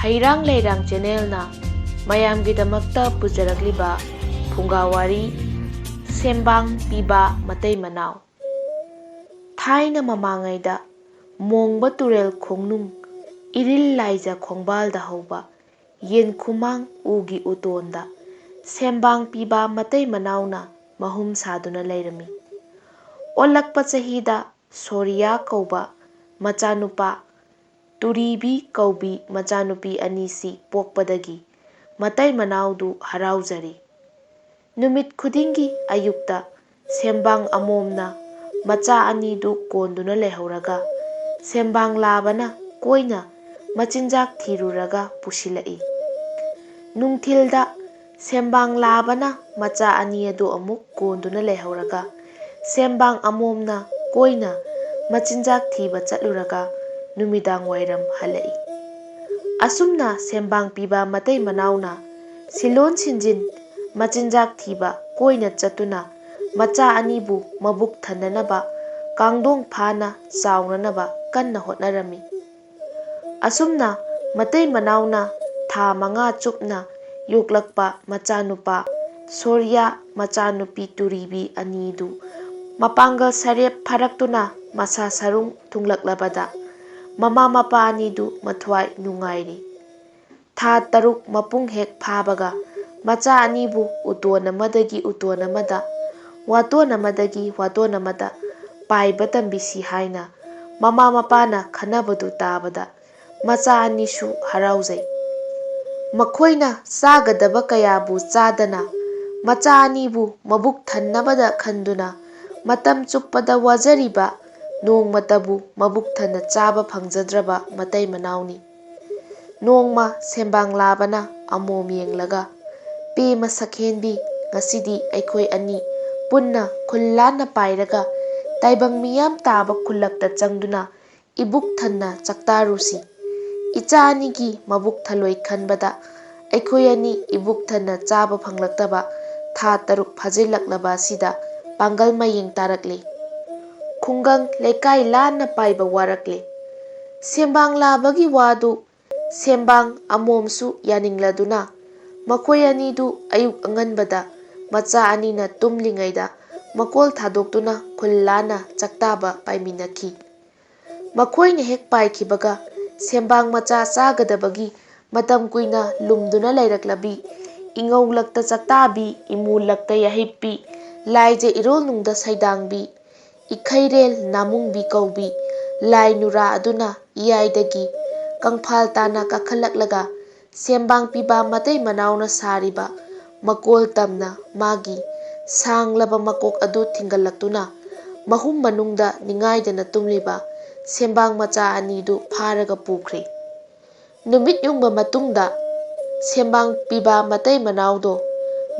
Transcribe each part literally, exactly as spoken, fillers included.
ꯍꯩꯔꯥꯡ ꯂꯩꯔꯥꯡ ꯆꯦꯅꯦꯜꯅ ꯃꯌꯥꯝꯒꯤꯗꯃꯛꯇ ꯄꯨꯖꯔꯛꯂꯤꯕ ꯐꯨꯡꯒꯥ ꯋꯥꯔꯤ, ꯁꯦꯝꯕꯥꯡ ꯄꯤꯕ ꯃꯇꯩ ꯃꯅꯥꯎ꯫ ꯊꯥꯏꯅ ꯃꯃꯥꯡꯉꯩꯗ ꯃꯣꯡꯕ ꯇꯨꯔꯦꯜ ꯈꯣꯡꯅꯨꯡ ꯏꯔꯤꯜ ꯂꯥꯏꯖ ꯈꯣꯡꯕꯥꯜꯗ ꯍꯧꯕ ꯌꯦꯟ ꯈꯨꯃꯥꯡ ꯎꯒꯤ ꯎꯇꯣꯟꯗ ꯁꯦꯝꯕꯥꯡ ꯄꯤꯕ ꯃꯇꯩ ꯃꯅꯥꯎꯅ ꯃꯍꯨꯝ ꯁꯥꯗꯨꯅ ꯂꯩꯔꯝꯃꯤ꯫ ꯑꯣꯜꯂꯛꯄ ꯆꯍꯤꯗ ꯁꯣꯔꯤꯌꯥ ꯀꯧꯕ ꯃꯆꯥꯅꯨꯄꯥ, ꯇꯨꯔꯤꯕꯤ ꯀꯧꯕꯤ ꯃꯆꯥꯅꯨꯄꯤ ꯑꯅꯤꯁꯤ ꯄꯣꯛꯄꯗꯒꯤ ꯃꯇꯩ ꯃꯅꯥꯎꯗꯨ ꯍꯔꯥꯎꯖꯔꯤ꯫ ꯅꯨꯃꯤꯠ ꯈꯨꯗꯤꯡꯒꯤ ꯑꯌꯨꯛꯇ ꯁꯦꯝꯕꯥꯡ ꯑꯃꯣꯝꯅ ꯃꯆꯥ ꯑꯅꯤꯗꯨ ꯀꯣꯟꯗꯨꯅ ꯂꯩꯍꯧꯔꯒ ꯁꯦꯝꯕꯥꯡ ꯂꯥꯕꯅ ꯀꯣꯏꯅ ꯃꯆꯤꯟꯖꯥꯛ ꯊꯤꯔꯨꯔꯒ ꯄꯨꯁꯤꯜꯂꯛꯏ꯫ ꯅꯨꯡꯊꯤꯜꯗ ꯁꯦꯝꯕꯥꯡ ꯂꯥꯕꯅ ꯃꯆꯥ ꯑꯅꯤ ꯑꯗꯨ ꯑꯃꯨꯛ ꯀꯣꯟꯗꯨꯅ ꯂꯩꯍꯧꯔꯒ ꯁꯦꯝꯕꯥꯡ ꯑꯃꯣꯝꯅ ꯀꯣꯏꯅ ꯃꯆꯤꯟꯖꯥꯛ ꯊꯤꯕ ꯆꯠꯂꯨꯔꯒ ꯅꯨꯃꯤꯗꯥꯡ ꯋꯥꯏꯔꯝ ꯍꯜꯂꯛꯏ꯫ ꯑꯁꯨꯝꯅ ꯁꯦꯝꯕꯥꯡ ꯄꯤꯕ ꯃꯇꯩ ꯃꯅꯥꯎꯅ ꯁꯤꯂꯣꯟ ꯁꯤꯟꯖꯤꯟ ꯃꯆꯤꯟꯖꯥꯛ ꯊꯤꯕ ꯀꯣꯏꯅ ꯆꯠꯇꯨꯅ ꯃꯆꯥ ꯑꯅꯤꯕꯨ ꯃꯕꯨꯛ ꯊꯟꯅꯅꯕ ꯀꯥꯡꯗꯣꯡ ꯐꯥꯅ ꯆꯥꯎꯅꯅꯕ ꯀꯟꯅ ꯍꯣꯠꯅꯔꯝꯃꯤ꯫ ꯑꯁꯨꯝꯅ ꯃꯇꯩ ꯃꯅꯥꯎꯅ ꯊꯥ ꯃꯉꯥ ꯆꯨꯞꯅ ꯌꯣꯛꯂꯛꯄ ꯃꯆꯥꯅꯨꯄꯥ ꯁꯣꯔꯤꯌꯥ, ꯃꯆꯥꯅꯨꯄꯤ ꯇꯨꯔꯤꯕꯤ ꯑꯅꯤꯗꯨ ꯃꯄꯥꯡꯒꯜ ꯁꯔꯦꯞ ꯐꯥꯔꯛꯇꯨꯅ ꯃꯁꯥ ꯁꯔꯨꯡ ꯊꯨꯡꯂꯛꯂꯕꯗ ꯃꯃꯥ ꯃꯄꯥ ꯑꯅꯤꯗꯨ ꯃꯊ꯭ꯋꯥꯏ ꯅꯨꯡꯉꯥꯏꯔꯤ꯫ ꯊꯥ ꯇꯔꯨꯛ ꯃꯄꯨꯡ ꯍꯦꯛ ꯐꯥꯕꯒ ꯃꯆꯥ ꯑꯅꯤꯕꯨ ꯎꯇꯣꯟ ꯑꯃꯗꯒꯤ ꯎꯇꯣꯟ ꯑꯃꯗ, ꯋꯥꯇꯣꯟ ꯑꯃꯗꯒꯤ ꯋꯥꯇꯣꯟ ꯑꯃꯗ ꯄꯥꯏꯕ ꯇꯝꯕꯤꯁꯤ ꯍꯥꯏꯅ ꯃꯃꯥ ꯃꯄꯥꯅ ꯈꯟꯅꯕꯗꯨ ꯇꯥꯕꯗ ꯃꯆꯥ ꯑꯅꯤꯁꯨ ꯍꯔꯥꯎꯖꯩ꯫ ꯃꯈꯣꯏꯅ ꯆꯥꯒꯗꯕ ꯀꯌꯥꯕꯨ ꯆꯥꯗꯅ ꯃꯆꯥ ꯑꯅꯤꯕꯨ ꯃꯕꯨꯛ ꯊꯟꯅꯕꯗ ꯈꯟꯗꯨꯅ ꯃꯇꯝ ꯆꯨꯞꯄꯗ ꯋꯥꯖꯔꯤꯕ, ꯅꯣꯡꯃꯇꯕꯨ ꯃꯕꯨꯛ ꯊꯟꯅ ꯆꯥꯕ ꯐꯪꯖꯗ꯭ꯔꯕ ꯃꯇꯩ ꯃꯅꯥꯎꯅꯤ꯫ ꯅꯣꯡꯃ ꯁꯦꯝꯕꯥꯡ ꯂꯥꯕꯅ ꯑꯃꯣꯝ ꯌꯦꯡꯂꯒ, "ꯄꯦꯃ ꯁꯛꯍꯦꯟꯕꯤ, ꯉꯁꯤꯗꯤ ꯑꯩꯈꯣꯏ ꯑꯅꯤ ꯄꯨꯟꯅ ꯈꯨꯜ ꯂꯥꯟꯅ ꯄꯥꯏꯔꯒ ꯇꯥꯏꯕꯪ ꯃꯤꯌꯥꯝ ꯇꯥꯕ ꯈꯨꯜꯂꯛꯇ ꯆꯪꯗꯨꯅ ꯏꯕꯨꯛ ꯊꯟꯅ ꯆꯥꯛꯇꯥꯔꯨꯁꯤ꯫ ꯏꯆꯥ ꯑꯅꯤꯒꯤ ꯃꯕꯨꯛ ꯊꯜꯂꯣꯏ ꯈꯟꯕꯗ ꯑꯩꯈꯣꯏ ꯑꯅꯤ ꯏꯕꯨꯛ ꯊꯟꯅ ꯆꯥꯕ ꯐꯪꯂꯛꯇꯕ ꯊꯥ ꯇꯔꯨꯛ ꯐꯥꯖꯤꯜꯂꯛꯂꯕ ꯑꯁꯤꯗ ꯄꯥꯡꯒꯜ ꯃꯌꯦꯡ ꯇꯥꯔꯛꯂꯦ꯫ ꯈꯨꯡꯒꯪ ꯂꯩꯀꯥꯏ ꯂꯥꯟꯅ ꯄꯥꯏꯕ ꯋꯥꯔꯛꯂꯦ꯫ ꯁꯦꯝꯕꯥꯡ ꯂꯥꯕꯒꯤ ꯋꯥꯗꯨ ꯁꯦꯝꯕꯥꯡ ꯑꯃꯣꯝꯁꯨ ꯌꯥꯅꯤꯡꯂꯗꯨꯅ ꯃꯈꯣꯏ ꯑꯅꯤꯗꯨ ꯑꯌꯨꯛ ꯑꯉꯟꯕꯗ ꯃꯆꯥ ꯑꯅꯤꯅ ꯇꯨꯝꯂꯤꯉꯩꯗ ꯃꯀꯣꯜ ꯊꯥꯗꯣꯛꯇꯨꯅ ꯈꯨꯜ ꯂꯥꯟꯅ ꯆꯥꯛꯇꯥꯕ ꯄꯥꯏꯃꯤꯟꯅꯈꯤ꯫ ꯃꯈꯣꯏꯅ ꯍꯦꯛ ꯄꯥꯏꯈꯤꯕꯒ ꯁꯦꯝꯕꯥꯡ ꯃꯆꯥ ꯆꯥꯒꯗꯕꯒꯤ ꯃꯇꯝ ꯀꯨꯏꯅ ꯂꯨꯝꯗꯨꯅ ꯂꯩꯔꯛꯂꯕꯤ ꯏꯉꯧꯂꯛꯇ ꯆꯥꯛꯇꯥꯕꯤ, ꯏꯃꯨꯂꯛꯇ ꯌꯥꯍꯤꯞꯄꯤ, ꯂꯥꯏꯖ ꯏꯔꯣꯜꯅꯨꯡꯗ ꯁꯩꯗꯥꯡꯕꯤ, ꯏꯈꯩꯔꯦꯜ ꯅꯥꯃꯨꯡꯕꯤ ꯀꯧꯕꯤ ꯂꯥꯏ ꯅꯨꯔꯥ ꯑꯗꯨꯅ ꯏꯌꯥꯏꯗꯒꯤ ꯀꯪꯐꯥꯜ ꯇꯥꯅ ꯀꯥꯈꯠꯂꯛꯂꯒ ꯁꯦꯝꯕꯥꯡ ꯄꯤꯕ ꯃꯇꯩ ꯃꯅꯥꯎꯅ ꯁꯥꯔꯤꯕ ꯃꯀꯣꯜ ꯇꯝꯅ ꯃꯥꯒꯤ ꯁꯥꯡꯂꯕ ꯃꯀꯣꯛ ꯑꯗꯨ ꯊꯤꯡꯒꯠꯂꯛꯇꯨꯅ ꯃꯍꯨꯝ ꯃꯅꯨꯡꯗ ꯅꯤꯡꯉꯥꯏꯗꯅ ꯇꯨꯝꯂꯤꯕ ꯁꯦꯝꯕꯥꯡ ꯃꯆꯥ ꯑꯅꯤꯗꯨ ꯐꯥꯔꯒ ꯄꯨꯈ꯭ꯔꯦ꯫ ꯅꯨꯃꯤꯠ ꯌꯨꯡꯕ ꯃꯇꯨꯡꯗ ꯁꯦꯝꯕꯥꯡ ꯄꯤꯕ ꯃꯇꯩ ꯃꯅꯥꯎꯗꯣ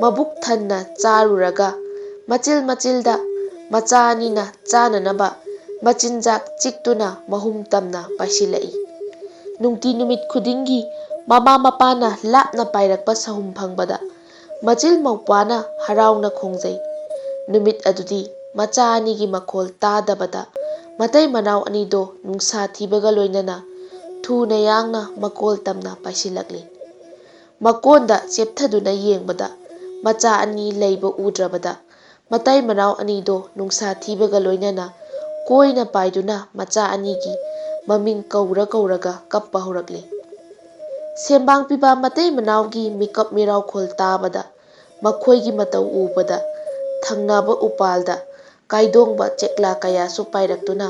ꯃꯕꯨꯛ ꯊꯟꯅ ꯆꯥꯔꯨꯔꯒ ꯃꯆꯤꯜ ꯃꯆꯤꯜꯗ ꯃꯆꯥ ꯑꯅꯤꯅ ꯆꯥꯅꯅꯕ ꯃꯆꯤꯟꯖꯥꯛ ꯆꯤꯛꯇꯨꯅ ꯃꯍꯨꯝ ꯇꯝꯅ ꯄꯥꯏꯁꯤꯜꯂꯛꯏ꯫ ꯅꯨꯡꯇꯤ ꯅꯨꯃꯤꯠ ꯈꯨꯗꯤꯡꯒꯤ ꯃꯃꯥ ꯃꯄꯥꯅ ꯂꯥꯞꯅ ꯄꯥꯏꯔꯛꯄ ꯁꯍꯨꯝ ꯐꯪꯕꯗ ꯃꯆꯤꯜ ꯃꯧꯄ꯭ꯋꯥꯅ ꯍꯔꯥꯎꯅ ꯈꯣꯡꯖꯩ꯫ ꯅꯨꯃꯤꯠ ꯑꯗꯨꯗꯤ ꯃꯆꯥ ꯑꯅꯤꯒꯤ ꯃꯈꯣꯜ ꯇꯥꯗꯕꯗ ꯃꯇꯩ ꯃꯅꯥꯎ ꯑꯅꯤꯗꯣ ꯅꯨꯡꯁꯥ ꯊꯤꯕꯒ ꯂꯣꯏꯅꯅ ꯊꯨꯅ ꯌꯥꯡꯅ ꯃꯀꯣꯜ ꯇꯝꯅ ꯄꯥꯏꯁꯤꯜꯂꯛꯂꯤ꯫ ꯃꯀꯣꯟꯗ ꯆꯦꯞꯊꯗꯨꯅ ꯌꯦꯡꯕꯗ ꯃꯆꯥ ꯑꯅꯤ ꯂꯩꯕ ꯎꯗ꯭ꯔꯕꯗ ꯃꯇꯩ ꯃꯅꯥꯎ ꯑꯅꯤꯗꯣ ꯅꯨꯡꯁꯥ ꯊꯤꯕꯒ ꯂꯣꯏꯅꯅ ꯀꯣꯏꯅ ꯄꯥꯏꯗꯨꯅ ꯃꯆꯥ ꯑꯅꯤꯒꯤ ꯃꯃꯤꯡ ꯀꯧꯔ ꯀꯧꯔꯒ ꯀꯞꯄ ꯍꯧꯔꯛꯂꯤ꯫ ꯁꯦꯝꯕꯥꯡ ꯄꯤꯕ ꯃꯇꯩ ꯃꯅꯥꯎꯒꯤ ꯃꯤꯀꯞ ꯃꯤꯔꯥꯎꯈꯣꯜ ꯇꯥꯕꯗ ꯃꯈꯣꯏꯒꯤ ꯃꯇꯧ ꯎꯕꯗ ꯊꯪꯅꯕ ꯎꯄꯥꯜꯗ ꯀꯥꯏꯗꯣꯡꯕ ꯆꯦꯛꯂꯥ ꯀꯌꯥꯁꯨ ꯄꯥꯏꯔꯛꯇꯨꯅ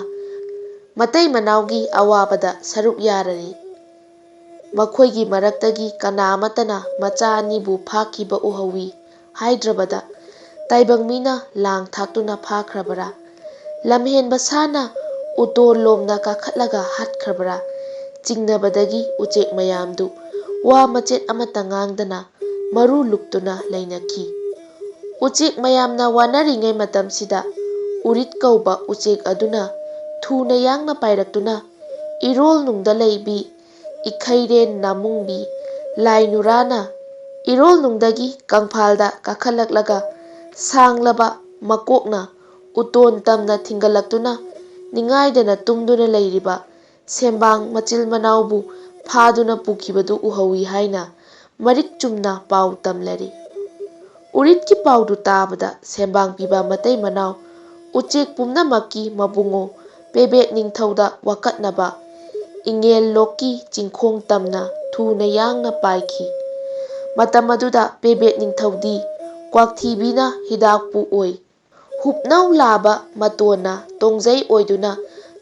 ꯃꯇꯩ ꯃꯅꯥꯎꯒꯤ ꯑꯋꯥꯕꯗ ꯁꯔꯨꯛ ꯌꯥꯔꯔꯤ꯫ ꯃꯈꯣꯏꯒꯤ ꯃꯔꯛꯇꯒꯤ ꯀꯅꯥ ꯑꯃꯠꯇꯅ ꯃꯆꯥ ꯑꯅꯤꯕꯨ ꯐꯥꯈꯤꯕ ꯎꯍꯧꯏ ꯍꯥꯏꯗ꯭ꯔꯕꯗ ꯇꯥꯏꯕꯪ ꯃꯤꯅ ꯂꯥꯡ ꯊꯥꯛꯇꯨꯅ ꯐꯥꯈ꯭ꯔꯕꯔꯥ? ꯂꯝꯍꯦꯟꯕ ꯁꯥꯅ ꯎꯇꯣꯜ ꯂꯣꯝꯅ ꯀꯥꯈꯠꯂꯒ ꯍꯥꯠꯈ꯭ꯔꯕꯔꯥ? ꯆꯤꯡꯅꯕꯗꯒꯤ ꯎꯆꯦꯛ ꯃꯌꯥꯝꯗꯨ ꯋꯥ ꯃꯆꯦꯠ ꯑꯃꯠꯇ ꯉꯥꯡꯗꯅ ꯃꯔꯨ ꯂꯨꯛꯇꯨꯅ ꯂꯩꯅꯈꯤ꯫ ꯎꯆꯦꯛ ꯃꯌꯥꯝꯅ ꯋꯥꯅꯔꯤꯉꯩ ꯃꯇꯝꯁꯤꯗ ꯎꯔꯤꯠ ꯀꯧꯕ ꯎꯆꯦꯛ ꯑꯗꯨꯅ ꯊꯨꯅ ꯌꯥꯡꯅ ꯄꯥꯏꯔꯛꯇꯨꯅ ꯏꯔꯣꯜꯅꯨꯡꯗ ꯂꯩꯕꯤ ꯏꯈꯩꯔꯦꯟ ꯅꯥꯃꯨꯡꯕꯤ ꯂꯥꯏ ꯅꯨꯔꯥꯅ ꯏꯔꯣꯜꯅꯨꯡꯗꯒꯤ ꯀꯪꯐꯥꯜꯗ ꯀꯥꯈꯠꯂꯛꯂꯒ ꯁꯥꯡꯂꯕ ꯃꯀꯣꯛꯅ ꯎꯇꯣꯟ ꯇꯝꯅ ꯊꯤꯡꯒꯠꯂꯛꯇꯨꯅ ꯅꯤꯡꯉꯥꯏꯗꯅ ꯇꯨꯝꯗꯨꯅ ꯂꯩꯔꯤꯕ ꯁꯦꯝꯕꯥꯡ ꯃꯆꯤꯜ ꯃꯅꯥꯎꯕꯨ ꯐꯥꯗꯨꯅ ꯄꯨꯈꯤꯕꯗꯨ ꯎꯍꯧꯏ ꯍꯥꯏꯅ ꯃꯔꯤꯛ ꯆꯨꯝꯅ ꯄꯥꯎ ꯇꯝꯂꯔꯤ꯫ ꯎꯔꯤꯠꯀꯤ ꯄꯥꯎꯗꯨ ꯇꯥꯕꯗ ꯁꯦꯝꯕꯥꯡ ꯄꯤꯕ ꯃꯇꯩ ꯃꯅꯥꯎ ꯎꯆꯦꯛ ꯄꯨꯝꯅꯃꯛꯀꯤ ꯃꯕꯨꯡꯉꯣ ꯄꯦꯕꯦꯠ ꯅꯤꯡꯊꯧꯗ ꯋꯥꯀꯠꯅꯕ ꯏꯉꯦꯜ ꯂꯣꯛꯀꯤ ꯆꯤꯡꯈꯣꯡ ꯇꯝꯅ ꯊꯨꯅ ꯌꯥꯡꯅ ꯄꯥꯏꯈꯤ꯫ ꯃꯇꯝ ꯑꯗꯨꯗ ꯄꯦꯕꯦꯠ ꯅꯤꯡꯊꯧꯗꯤ ꯀ꯭ꯋꯥꯛꯊꯤꯕꯤꯅ ꯍꯤꯗꯥꯛꯄꯨ ꯑꯣꯏ ꯍꯨꯞꯅꯧ ꯂꯥꯕ ꯃꯇꯣꯟꯅ ꯇꯣꯡꯖꯩ ꯑꯣꯏꯗꯨꯅ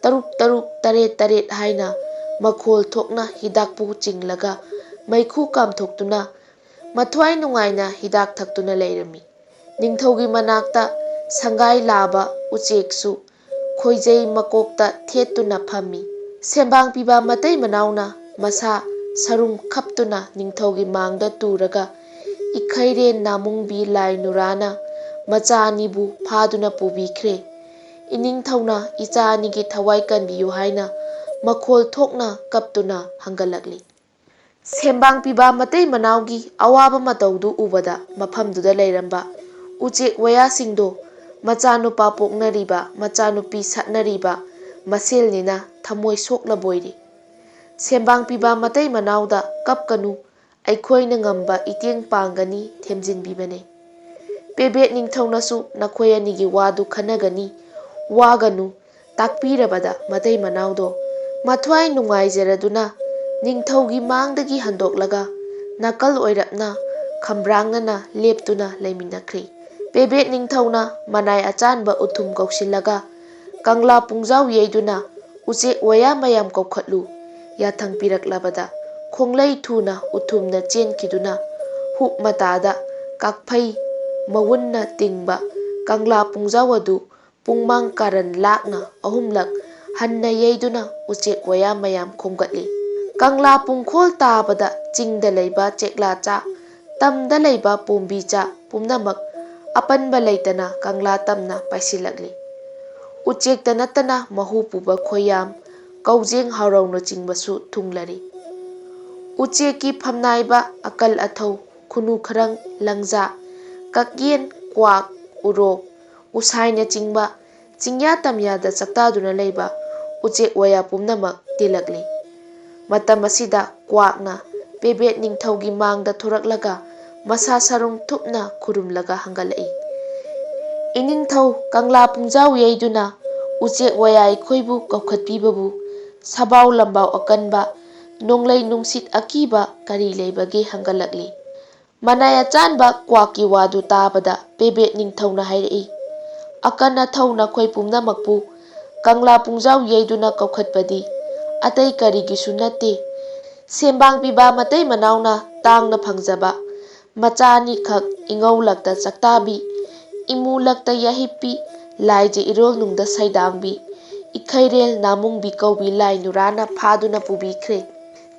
ꯇꯔꯨꯛ ꯇꯔꯨꯛ ꯇꯔꯦꯠ ꯇꯔꯦꯠ ꯍꯥꯏꯅ ꯃꯈꯣꯜ ꯊꯣꯛꯅ ꯍꯤꯗꯥꯛꯄꯨ ꯆꯤꯡꯂꯒ ꯃꯩꯈꯨ ꯀꯥꯝꯊꯣꯛꯇꯨꯅ ꯃꯊ꯭ꯋꯥꯏ ꯅꯨꯡꯉꯥꯏꯅ ꯍꯤꯗꯥꯛ ꯊꯛꯇꯨꯅ ꯂꯩꯔꯝꯃꯤ꯫ ꯅꯤꯡꯊꯧꯒꯤ ꯃꯅꯥꯛꯇ ꯁꯪꯒꯥꯏ ꯂꯥꯕ ꯎꯆꯦꯛꯁꯨ ꯈꯣꯏꯖꯩ ꯃꯀꯣꯛꯇ ꯊꯦꯠꯇꯨꯅ ꯐꯝꯃꯤ꯫ ꯁꯦꯝꯕꯥꯡ ꯄꯤꯕ ꯃꯇꯩ ꯃꯅꯥꯎꯅ ꯃꯁꯥ ꯁꯔꯨꯝ ꯈꯞꯇꯨꯅ ꯅꯤꯡꯊꯧꯒꯤ ꯃꯥꯡꯗ ꯇꯨꯔꯒ ꯏꯈꯩꯔꯦꯟ ꯅꯥꯃꯨꯡꯕꯤ ꯂꯥꯏ ꯅꯨꯔꯥꯅ ꯃꯆꯥ ꯑꯅꯤꯕꯨ ꯐꯥꯗꯨꯅ ꯄꯨꯕꯤꯈ꯭ꯔꯦ꯫ ꯏꯅꯤꯡꯊꯧꯅ ꯏꯆꯥ ꯑꯅꯤꯒꯤ ꯊꯋꯥꯏ ꯀꯟꯕꯤꯌꯨ ꯍꯥꯏꯅ ꯃꯈꯣꯜ ꯊꯣꯛꯅ ꯀꯞꯇꯨꯅ ꯍꯪꯒꯠꯂꯛꯂꯤ꯫ ꯁꯦꯝꯕꯥꯡ ꯄꯤꯕ ꯃꯇꯩ ꯃꯅꯥꯎꯒꯤ ꯑꯋꯥꯕ ꯃꯇꯧꯗꯨ ꯎꯕꯗ ꯃꯐꯝꯗꯨꯗ ꯂꯩꯔꯝꯕ ꯎꯆꯦꯛ ꯋꯥꯌꯥꯁꯤꯡꯗꯣ ꯃꯆꯥꯅꯨꯄꯥ ꯄꯣꯛꯅꯔꯤꯕ ꯃꯆꯥꯅꯨꯄꯤ ꯁꯠꯅꯔꯤꯕ ꯃꯁꯦꯜꯅꯤꯅ ꯊꯃꯣꯏ ꯁꯣꯛꯂꯕꯣꯏꯔꯦ꯫ ꯁꯦꯝꯕꯥꯡ ꯄꯤꯕ ꯃꯇꯩ ꯃꯅꯥꯎꯗ ꯀꯞꯀꯅꯨ, ꯑꯩꯈꯣꯏꯅ ꯉꯝꯕ ꯏꯇꯦꯡ ꯄꯥꯡꯒꯅꯤ ꯊꯦꯝꯖꯤꯟꯕꯤꯕꯅꯦ꯫ ꯄꯦꯕꯦꯠ ꯅꯤꯡꯊꯧꯅꯁꯨ ꯅꯈꯣꯏ ꯑꯅꯤꯒꯤ ꯋꯥꯗꯨ ꯈꯟꯅꯒꯅꯤ, ꯋꯥꯒꯅꯨ, ꯇꯥꯛꯄꯤꯔꯕꯗ ꯃꯇꯩ ꯃꯅꯥꯎꯗꯣ ꯃꯊ꯭ꯋꯥꯏ ꯅꯨꯡꯉꯥꯏꯖꯔꯗꯨꯅ ꯅꯤꯡꯊꯧꯒꯤ ꯃꯥꯡꯗꯒꯤ ꯍꯟꯗꯣꯛꯂꯒ ꯅꯥꯀꯜ ꯑꯣꯏꯔꯞꯅ ꯈꯝꯕ꯭ꯔꯥꯡꯅꯅ ꯂꯦꯞꯇꯨꯅ ꯂꯩꯃꯤꯟꯅꯈ꯭ꯔꯦ꯫ ꯄꯦꯕꯦꯠ ꯅꯤꯡꯊꯧꯅ ꯃꯅꯥꯏ ꯑꯆꯥꯟꯕ ꯎꯊꯨꯝ ꯀꯧꯁꯤꯜꯂꯒ ꯀꯪꯂꯥ ꯄꯨꯡꯖꯥꯎ ꯌꯩꯗꯨꯅ ꯎꯆꯦꯛ ꯋꯥꯌꯥ ꯃꯌꯥꯝ ꯀꯧꯈꯠꯂꯨ ꯌꯥꯊꯪ ꯄꯤꯔꯛꯂꯕꯗ ꯈꯣꯡꯂꯩ ꯊꯨꯅ ꯎꯊꯨꯝꯅ ꯆꯦꯟꯈꯤꯗꯨꯅ ꯍꯨꯞ ꯃꯇꯥꯗ ꯀꯥꯛꯐꯩ ꯃꯋꯨꯟꯅ ꯇꯤꯡꯕ ꯀꯪꯂꯥ ꯄꯨꯡꯖꯥꯎ ꯑꯗꯨ ꯄꯨꯡꯃꯥꯡ ꯀꯥꯔꯟ ꯂꯥꯛꯅ ꯑꯍꯨꯝꯂꯛ ꯍꯟꯅ ꯌꯩꯗꯨꯅ ꯎꯆꯦꯛ ꯋꯥꯌꯥ ꯃꯌꯥꯝ ꯈꯣꯝꯒꯠꯂꯤ꯫ ꯀꯪꯂꯥ ꯄꯨꯡꯈꯣꯜ ꯇꯥꯕꯗ ꯆꯤꯡꯗ ꯂꯩꯕ ꯆꯦꯛꯂꯥ ꯆꯥ, ꯇꯝꯗ ꯂꯩꯕ ꯄꯣꯝꯕꯤ ꯆꯥ ꯄꯨꯝꯅꯃꯛ ꯑꯄꯟꯕ ꯂꯩꯇꯅ ꯀꯪꯂꯥ ꯇꯝꯅ ꯄꯥꯏꯁꯤꯜꯂꯛꯂꯤ꯫ ꯎꯆꯦꯛꯇ ꯅꯠꯇꯅ ꯃꯍꯨ ꯄꯨꯕ ꯈꯣꯌꯥꯝ, ꯀꯧꯖꯦꯡ ꯍꯥꯎꯔꯧꯅꯆꯤꯡꯕꯁꯨ ꯊꯨꯡꯂꯔꯤ꯫ ꯎꯆꯦꯛꯀꯤ ꯐꯝꯅꯥꯏꯕ ꯑꯀꯜ ꯑꯊꯧ, ꯈꯨꯅꯨ ꯈꯔꯪ, ꯂꯪꯖꯥ, ꯀꯛꯌꯦꯟ, ꯀ꯭ꯋꯥꯛ, ꯎꯔꯣꯛ, ꯎꯁꯥꯏꯅꯆꯤꯡꯕ ꯆꯤꯡꯌꯥ ꯇꯝꯌꯥꯗ ꯆꯥꯛꯇꯥꯗꯨꯅ ꯂꯩꯕ ꯎꯆꯦꯛ ꯋꯥꯌꯥ ꯄꯨꯝꯅꯃꯛ ꯇꯤꯜꯂꯛꯂꯤ꯫ ꯃꯇꯝ ꯑꯁꯤꯗ ꯀ꯭ꯋꯥꯛꯅ ꯄꯦꯕꯦꯠ ꯅꯤꯡꯊꯧꯒꯤ ꯃꯥꯡꯗ ꯊꯣꯔꯛꯂꯒ ꯃꯁꯥ ꯁꯔꯨꯡ ꯊꯨꯞꯅ ꯈꯨꯔꯨꯝꯂꯒ ꯍꯪꯒꯠꯂꯛꯏ, "ꯏꯅꯤꯡꯊꯧ ꯀꯪꯂꯥ ꯄꯨꯡꯖꯥꯎ ꯌꯩꯗꯨꯅ ꯎꯆꯦꯛ ꯋꯥꯌꯥ ꯑꯩꯈꯣꯏꯕꯨ ꯀꯧꯈꯠꯄꯤꯕꯕꯨ ꯁꯕꯥꯎ ꯂꯝꯕꯥꯎ ꯑꯀꯟꯕ, ꯅꯣꯡꯂꯩ ꯅꯨꯡꯁꯤꯠ ꯑꯀꯤꯕ ꯀꯔꯤ ꯂꯩꯕꯒꯦ?" ꯍꯪꯒꯠꯂꯛꯂꯤ꯫ ꯃꯅꯥꯏ ꯑꯆꯥꯟꯕ ꯀ꯭ꯋꯥꯛꯀꯤ ꯋꯥꯗꯨ ꯇꯥꯕꯗ ꯄꯦꯕꯦꯠ ꯅꯤꯡꯊꯧꯅ ꯍꯥꯏꯔꯛꯏ, "ꯑꯀꯟ ꯑꯊꯧ ꯅꯈꯣꯏ ꯄꯨꯝꯅꯃꯛꯄꯨ ꯀꯪꯂꯥ ꯄꯨꯡꯖꯥꯎ ꯌꯩꯗꯨꯅ ꯀꯧꯈꯠꯄꯗꯤ ꯑꯇꯩ ꯀꯔꯤꯒꯤꯁꯨ ꯅꯠꯇꯦ꯫ ꯁꯦꯝꯕꯥꯡ ꯄꯤꯕ ꯃꯇꯩ ꯃꯅꯥꯎꯅ ꯇꯥꯡꯅ ꯐꯪꯖꯕ ꯃꯆꯥ ꯑꯅꯤꯈꯛ ꯏꯉꯧ ꯂꯛꯇ ꯆꯥꯛꯇꯥꯕꯤ, ꯏꯃꯨ ꯂꯛꯇ ꯌꯥꯍꯤꯞꯄꯤ, ꯂꯥꯏꯖ ꯏꯔꯣꯜꯅꯨꯡꯗ ꯁꯩꯗꯥꯡꯕꯤ, ꯏꯈꯩꯔꯦꯜ ꯅꯥꯃꯨꯡꯕꯤ ꯀꯧꯕꯤ ꯂꯥꯏ ꯅꯨꯔꯥꯅ ꯐꯥꯗꯨꯅ ꯄꯨꯕꯤꯈ꯭ꯔꯦ꯫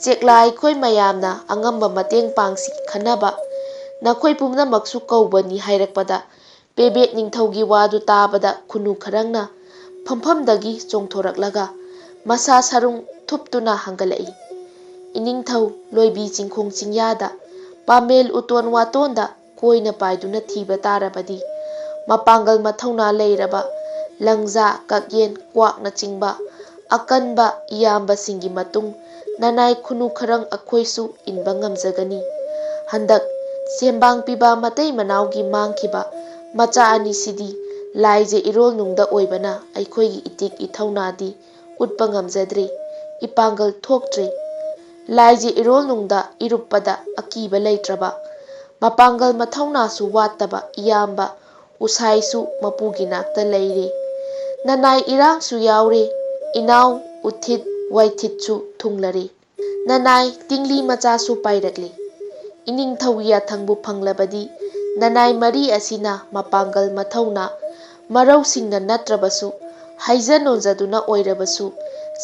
ꯆꯦꯛꯂꯥ ꯑꯩꯈꯣꯏ ꯃꯌꯥꯝꯅ ꯑꯉꯝꯕ ꯃꯇꯦꯡ ꯄꯥꯡꯁꯤ ꯈꯟꯅꯕ ꯅꯈꯣꯏ ꯄꯨꯝꯅꯃꯛꯁꯨ ꯀꯧꯕꯅꯤ" ꯍꯥꯏꯔꯛꯄꯗ, ꯄꯦꯕꯦꯠ ꯅꯤꯡꯊꯧꯒꯤ ꯋꯥꯗꯨ ꯇꯥꯕꯗ ꯈꯨꯅꯨ ꯈꯔꯪꯅ ꯐꯝꯐꯝꯗꯒꯤ ꯆꯣꯡꯊꯣꯔꯛꯂꯒ ꯃꯁꯥ ꯁꯔꯨꯡ ꯊꯨꯞꯇꯨꯅ ꯍꯪꯒꯠꯂꯛꯏ, "ꯏꯅꯤꯡꯊꯧ, ꯂꯣꯏꯕꯤ ꯆꯤꯡꯈꯣꯡ ꯆꯤꯡꯌꯥꯗ, ꯄꯥꯃꯦꯜ ꯎꯇꯣꯟ ꯋꯥꯇꯣꯟꯗ ꯀꯣꯏꯅ ꯄꯥꯏꯗꯨꯅ ꯊꯤꯕ ꯇꯥꯔꯕꯗꯤ, ꯃꯄꯥꯡꯒꯜ ꯃꯊꯧꯅꯥ ꯂꯩꯔꯕ, ꯂꯪꯖꯥ, ꯀꯛꯌꯦꯟ, ꯀ꯭ꯋꯥꯛꯅꯆꯤꯡꯕ ꯑꯀꯟꯕ ꯏꯌꯥꯝꯕꯁꯤꯡꯒꯤ ꯃꯇꯨꯡ ꯅꯅꯥꯏ ꯈꯨꯅꯨ ꯈꯔꯪ ꯑꯩꯈꯣꯏꯁꯨ ꯏꯟꯕ ꯉꯝꯖꯒꯅꯤ꯫ ꯍꯟꯗꯛ ꯁꯦꯝꯕꯥꯡ ꯄꯤꯕ ꯃꯇꯩ ꯃꯅꯥꯎꯒꯤ ꯃꯥꯡꯈꯤꯕ ꯃꯆꯥ ꯑꯅꯤꯁꯤꯗꯤ ꯂꯥꯏꯖ ꯏꯔꯣꯜꯅꯨꯡꯗ ꯑꯣꯏꯕꯅ ꯑꯩꯈꯣꯏꯒꯤ ꯏꯇꯤꯛ ꯏꯊꯧꯅꯥꯗꯤ ꯎꯠꯄ ꯉꯝꯖꯗ꯭ꯔꯦ, ꯏꯄꯥꯡꯒꯜ ꯊꯣꯛꯇ꯭ꯔꯦ꯫ ꯂꯥꯏꯖ ꯏꯔꯣꯜꯅꯨꯡꯗ ꯏꯔꯨꯞꯄꯗ ꯑꯀꯤꯕ ꯂꯩꯇ꯭ꯔꯕ, ꯃꯄꯥꯡꯒꯜ ꯃꯊꯧꯅꯥꯁꯨ ꯋꯥꯠꯇꯕ ꯏꯌꯥꯝꯕ ꯎꯁꯥꯏꯁꯨ ꯃꯄꯨꯒꯤ ꯅꯥꯛꯇ ꯂꯩꯔꯦ꯫ ꯅꯅꯥꯏ ꯏꯔꯥꯡꯁꯨ ꯌꯥꯎꯔꯦ, ꯏꯅꯥꯎ ꯎꯊꯤꯠ ꯋꯥꯏꯊꯤꯠꯁꯨ ꯊꯨꯡꯂꯔꯦ꯫ ꯅꯅꯥꯏ ꯇꯤꯡꯂꯤ ꯃꯆꯥꯁꯨ ꯄꯥꯏꯔꯛꯂꯦ꯫ ꯏꯅꯤꯡꯊꯧꯒꯤ ꯌꯥꯊꯪꯕꯨ ꯐꯪꯂꯕꯗꯤ, ꯅꯅꯥꯏ ꯃꯔꯤ ꯑꯁꯤꯅ ꯃꯄꯥꯡꯒꯜ ꯃꯊꯧꯅꯥ ꯃꯔꯧꯁꯤꯡꯅ ꯅꯠꯇ꯭ꯔꯕꯁꯨ, ꯍꯩꯖ ꯅꯣꯟꯖꯗꯨꯅ ꯑꯣꯏꯔꯕꯁꯨ,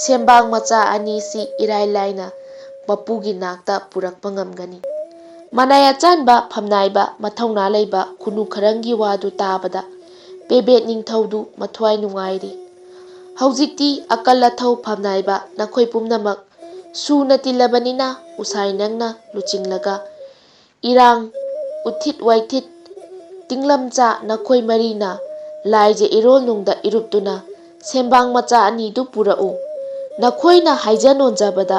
ꯁꯦꯝꯕꯥꯡ ꯃꯆꯥ ꯑꯅꯤꯁꯤ ꯏꯔꯥꯏ ꯂꯥꯏꯅ ꯃꯄꯨꯒꯤ ꯅꯥꯛꯇ ꯄꯨꯔꯛꯄ ꯉꯝꯒꯅꯤ꯫" ꯃꯅꯥꯏ ꯑꯆꯥꯟꯕ ꯐꯝꯅꯥꯏꯕ ꯃꯊꯧꯅꯥ ꯂꯩꯕ ꯈꯨꯅꯨ ꯈꯔꯪꯒꯤ ꯋꯥꯗꯨ ꯇꯥꯕꯗ ꯄꯦꯕꯦꯠ ꯅꯤꯡꯊꯧꯗꯨ ꯃꯊ꯭ꯋꯥꯏ ꯅꯨꯡꯉꯥꯏꯔꯦ꯫ "ꯍꯧꯖꯤꯛꯇꯤ ꯑꯀꯜ ꯑꯊꯧ ꯐꯝꯅꯥꯏꯕ ꯅꯈꯣꯏ ꯄꯨꯝꯅꯃꯛ ꯁꯨꯅ ꯇꯤꯜꯂꯕꯅꯤꯅ ꯎꯁꯥꯏ ꯅꯪꯅ ꯂꯨꯆꯤꯡꯂꯒ ꯏꯔꯥꯡ, ꯎꯊꯤꯠ ꯋꯥꯏꯊꯤꯠ, ꯇꯤꯡꯂꯝꯆꯥ ꯅꯈꯣꯏ ꯃꯔꯤꯅ ꯂꯥꯏꯖ ꯏꯔꯣꯜꯅꯨꯡꯗ ꯏꯔꯨꯞꯇꯨꯅ ꯁꯦꯝꯕꯥꯡ ꯃꯆꯥ ꯑꯅꯤꯗꯨ ꯄꯨꯔꯛꯎ꯫ ꯅꯈꯣꯏꯅ ꯍꯥꯏꯖ ꯅꯣꯟꯖꯕꯗ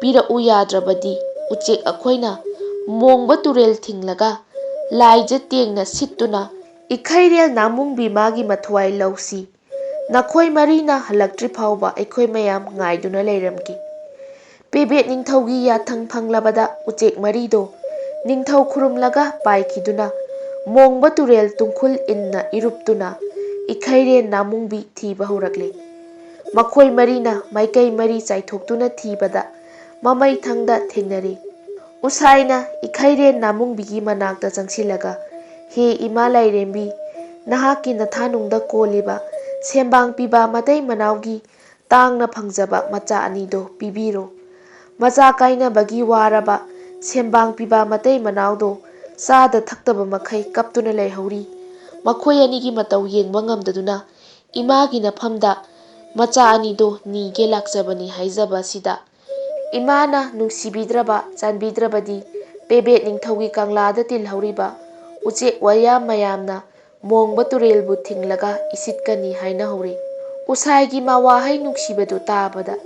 ꯄꯤꯔꯛꯎ ꯌꯥꯗ꯭ꯔꯕꯗꯤ ꯎꯆꯦꯛ ꯑꯩꯈꯣꯏꯅ ꯃꯣꯡꯕ ꯇꯨꯔꯦꯜ ꯊꯤꯡꯂꯒ ꯂꯥꯏꯖ ꯇꯦꯡꯅ ꯁꯤꯠꯇꯨꯅ ꯏꯈꯩꯔꯦꯜ ꯅꯥꯃꯨꯡꯕꯤ ꯃꯥꯒꯤ ꯃꯊ꯭ꯋꯥꯏ ꯂꯧꯁꯤ꯫ ꯅꯈꯣꯏ ꯃꯔꯤꯅ ꯍꯜꯂꯛꯇ꯭ꯔꯤ ꯐꯥꯎꯕ ꯑꯩꯈꯣꯏ ꯃꯌꯥꯝ ꯉꯥꯏꯗꯨꯅ ꯂꯩꯔꯝꯒꯦ꯫ ꯄꯦꯕꯦꯠ ꯅꯤꯡꯊꯧꯒꯤ ꯌꯥꯊꯪ ꯐꯪꯂꯕꯗ ꯎꯆꯦꯛ ꯃꯔꯤꯗꯣ ꯅꯤꯡꯊꯧ ꯈꯨꯔꯨꯝꯂꯒ ꯄꯥꯏꯈꯤꯗꯨꯅ ꯃꯣꯡꯕ ꯇꯨꯔꯦꯜ ꯇꯨꯡꯈꯨꯜ ꯏꯟꯅ ꯏꯔꯨꯞꯇꯨꯅ ꯏꯈꯩꯔꯦꯟ ꯅꯥꯃꯨꯡꯕꯤ ꯊꯤꯕ ꯍꯧꯔꯛꯂꯦ꯫ ꯃꯈꯣꯏ ꯃꯔꯤꯅ ꯃꯥꯏꯀꯩ ꯃꯔꯤ ꯆꯥꯏꯊꯣꯛꯇꯨꯅ ꯊꯤꯕꯗ ꯃꯃꯩ ꯊꯪꯗ ꯊꯦꯡꯅꯔꯦ꯫ ꯎꯁꯥꯏꯅ ꯏꯈꯩꯔꯦꯟ ꯅꯥꯃꯨꯡꯕꯤꯒꯤ ꯃꯅꯥꯛꯇ ꯆꯪꯁꯤꯜꯂꯒ, "ꯍꯦ ꯏꯃꯥ ꯂꯥꯏꯔꯦꯝꯕꯤ, ꯅꯍꯥꯛꯀꯤ ꯅꯊꯥꯅꯨꯡꯗ ꯀꯣꯜꯂꯤꯕ ꯁꯦꯝꯕꯥꯡ ꯄꯤꯕ ꯃꯇꯩ ꯃꯅꯥꯎꯒꯤ ꯇꯥꯡꯅ ꯐꯪꯖꯕ ꯃꯆꯥ ꯑꯅꯤꯗꯣ ꯄꯤꯕꯤꯔꯣ꯫" ꯃꯆꯥ ꯀꯥꯏꯅꯕꯒꯤ ꯋꯥꯔꯕ ꯁꯦꯝꯕꯥꯡ ꯄꯤꯕ ꯃꯇꯩ ꯃꯅꯥꯎꯗꯣ ꯆꯥꯗ ꯊꯛꯇꯕ ꯃꯈꯩ ꯀꯞꯇꯨꯅ ꯂꯩꯍꯧꯔꯤ꯫ ꯃꯈꯣꯏ ꯑꯅꯤꯒꯤ ꯃꯇꯧ ꯌꯦꯡꯕ ꯉꯝꯗꯗꯨꯅ ꯏꯃꯥꯒꯤ ꯅꯐꯝꯗ ꯃꯆꯥ ꯑꯅꯤꯗꯣ ꯅꯤꯒꯦ ꯂꯥꯛꯆꯕꯅꯤ ꯍꯥꯏꯖꯕ ꯑꯁꯤꯗ ꯏꯃꯥꯅ ꯅꯨꯡꯁꯤꯕꯤꯗ꯭ꯔꯕ, ꯆꯥꯟꯕꯤꯗ꯭ꯔꯕꯗꯤ ꯄꯦꯕꯦꯠ ꯅꯤꯡꯊꯧꯒꯤ ꯀꯪꯂꯥꯗ ꯇꯤꯜꯍꯧꯔꯤꯕ ꯎꯆꯦꯛ ꯋꯥꯌꯥ ꯃꯌꯥꯝꯅ ꯃꯣꯡꯕ ꯇꯨꯔꯦꯜꯕꯨ ꯊꯤꯡꯂꯒ ꯏꯁꯤꯠꯀꯅꯤ ꯍꯥꯏꯅ ꯍꯧꯔꯤ꯫ ꯎꯁꯥꯏꯒꯤ ꯃꯋꯥꯍꯩ ꯅꯨꯡꯁꯤꯕꯗꯨ ꯇꯥꯕꯗ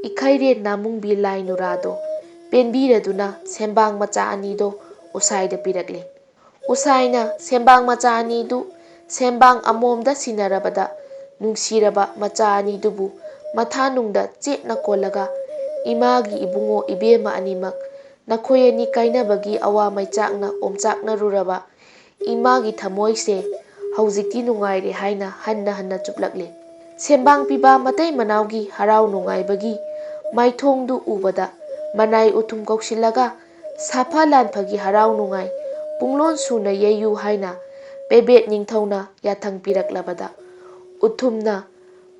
ꯏꯈꯩꯔꯦꯟ ꯅꯥꯃꯨꯡꯕꯤ ꯂꯥꯏ ꯅꯨꯔꯥꯗꯣ ꯄꯦꯟꯕꯤꯔꯗꯨꯅ ꯁꯦꯝꯕꯥꯡ ꯃꯆꯥ ꯑꯅꯤꯗꯣ ꯎꯁꯥꯏꯗ ꯄꯤꯔꯛꯂꯦ꯫ ꯎꯁꯥꯏꯅ ꯁꯦꯝꯕꯥꯡ ꯃꯆꯥ ꯑꯅꯤꯗꯨ ꯁꯦꯝꯕꯥꯡ ꯑꯃꯣꯝꯗ ꯁꯤꯟꯅꯔꯕꯗ ꯅꯨꯡꯁꯤꯔꯕ ꯃꯆꯥ ꯑꯅꯤꯗꯨꯕꯨ ꯃꯊꯥꯅꯨꯡꯗ ꯆꯦꯠꯅ ꯀꯣꯜꯂꯒ, "ꯏꯃꯥꯒꯤ ꯏꯕꯨꯡꯉꯣ ꯏꯕꯦꯝꯃ ꯑꯅꯤꯃꯛ, ꯅꯈꯣꯏ ꯑꯅꯤ ꯀꯥꯏꯅꯕꯒꯤ ꯑꯋꯥ ꯃꯩꯆꯥꯛꯅ ꯑꯣꯝꯆꯥꯛꯅꯔꯨꯔꯕ ꯏꯃꯥꯒꯤ ꯊꯃꯣꯏꯁꯦ ꯍꯧꯖꯤꯛꯇꯤ ꯅꯨꯡꯉꯥꯏꯔꯦ" ꯍꯥꯏꯅ ꯍꯟꯅ ꯍꯟꯅ ꯆꯨꯞꯂꯛꯂꯦ꯫ ꯁꯦꯝꯕꯥꯡ ꯄꯤꯕ ꯃꯇꯩ ꯃꯅꯥꯎꯒꯤ ꯍꯔꯥꯎ ꯅꯨꯡꯉꯥꯏꯕꯒꯤ ꯃꯥꯏꯊꯣꯡꯗꯨ ꯎꯕꯗ ꯃꯅꯥꯏ ꯎꯊꯨꯝ ꯀꯧꯁꯤꯜꯂꯒ, "ꯁꯥꯐ ꯂꯥꯟꯐꯒꯤ ꯍꯔꯥꯎ ꯅꯨꯡꯉꯥꯏ ꯄꯨꯡꯂꯣꯟ ꯁꯨꯅ ꯌꯩꯌꯨ" ꯍꯥꯏꯅ ꯄꯦꯕꯦꯠ ꯅꯤꯡꯊꯧꯅ ꯌꯥꯊꯪ ꯄꯤꯔꯛꯂꯕꯗ, ꯎꯊꯨꯝꯅ